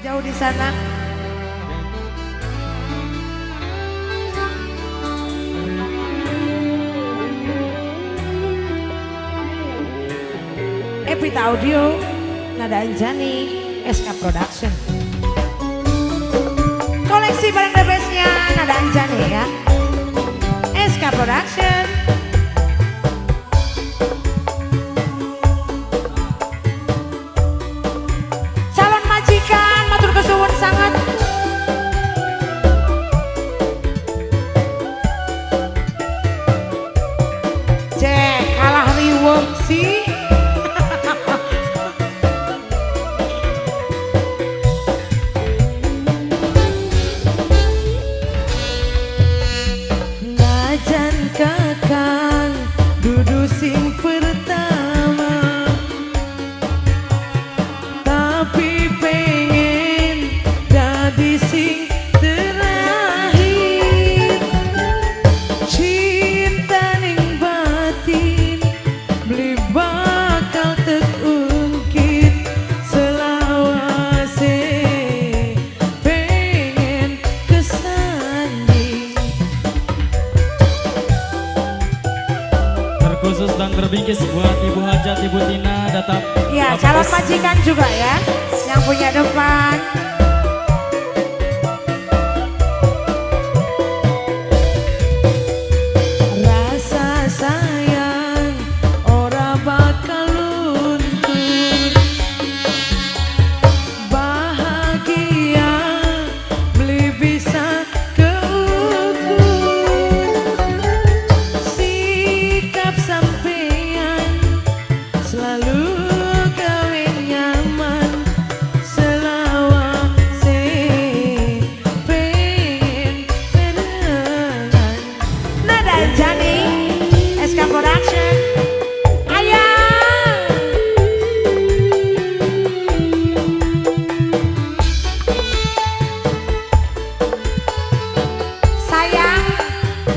Jauh di sana. Epita Audio, Nada Anjani, SK Production. Koleksi barang the best-nya Nada Anjani ya. SK Production. Calon majikan matur kesuwun sangat. Cek kalah riwung sih. Najan kakang dudu sing pertama, tapi pengen dadi sing terakhir. Cinta ning batin beli bakal terungkit selawase pengen kesanding. Terkhusus dan terbingkis buat Ibu Hajat, Ibu Tina, datang. Ya, calon majikan juga ya, yang punya depan. Rasa sayang ora bakal luntur, bahagia beli bisa keukur. Sikap sampean selalu gawe nyaman, selawase pengen berenang. Nada Anjani, SK Production. Ayang. Sayang,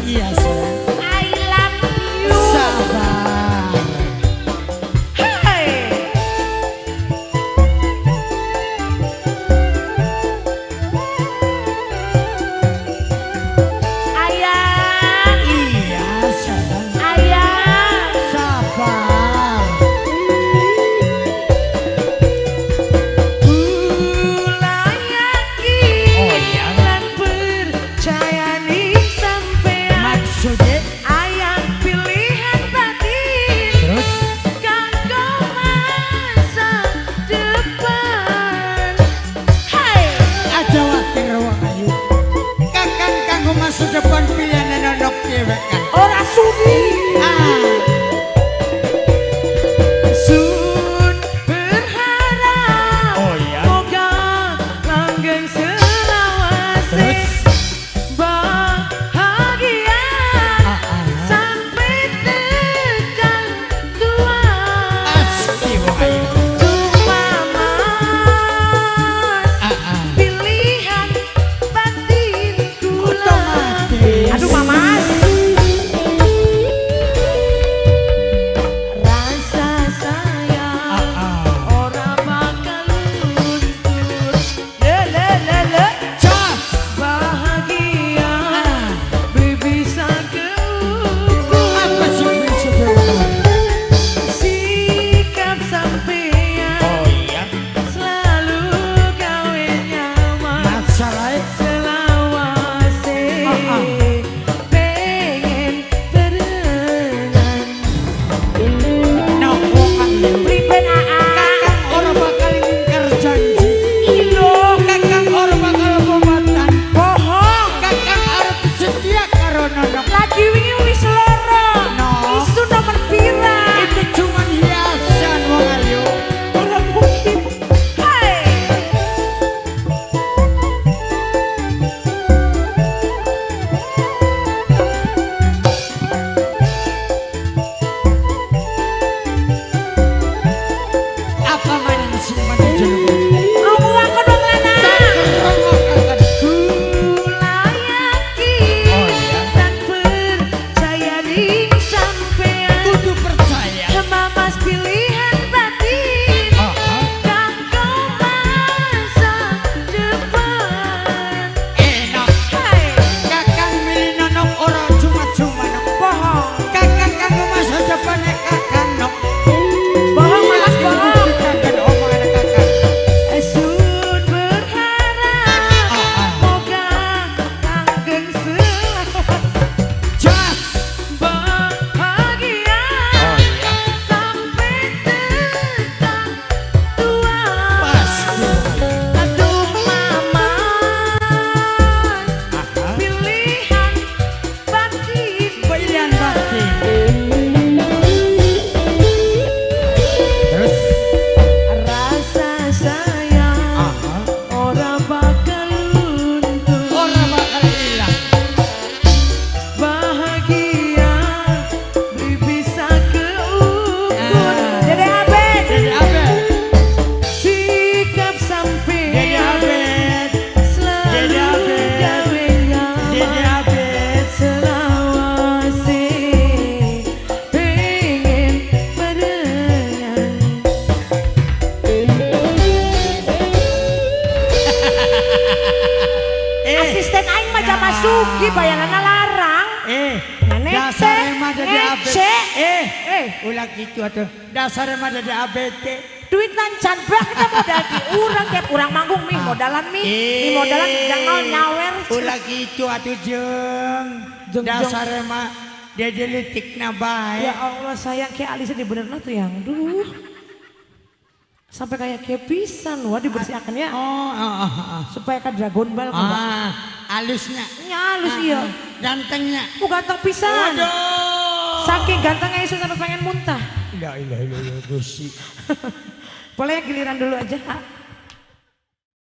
Iya sayang. I love you. Sabar. Hey. Ayang, Iya sayang. ayang. Sabar. Kula yakin Oh, iya. lan percaya ning sampean. Maksudnya Ayang pilihan batin terus kanggo masa depan. Hai. Aja watir wong ayu. Kakang kanggo masa depan pilihan nonok dewek kan. Ora sudi. Ah. Sun berharap Oh, iya. moga langgeng selawase. Terus Bahagia ah, ah. sampai tekan tua. Pasti wong ayu. Cuma mas Ah, ah. pilihan batin kula. Otomatis. Aduh mamas. bayarannya larang. Dasar mah jadi ABT. Ngece. Ulah gitu atuh. Dasar mah jadi ABT. Duit lancan banget modal di urang tiap urang manggung mih modalan mih, mih modalan jangan nyawer. Ulah gitu atuh jeung. Dasar mah dede leutikna bae. Ya Allah sayang kayak alisnya dibenerna tuh yang duh. Sampai kayak kayak pisan wah dibersihkan ya. Oh, Supaya kan Dragon Ball kan. Ah, alusnya. Nya alus iya. Gantengnya. Ganteng pisan. Waduh. Saking gantengnya isu sampai pengen muntah. La ilaha illallah Gusti. Boleh giliran dulu aja.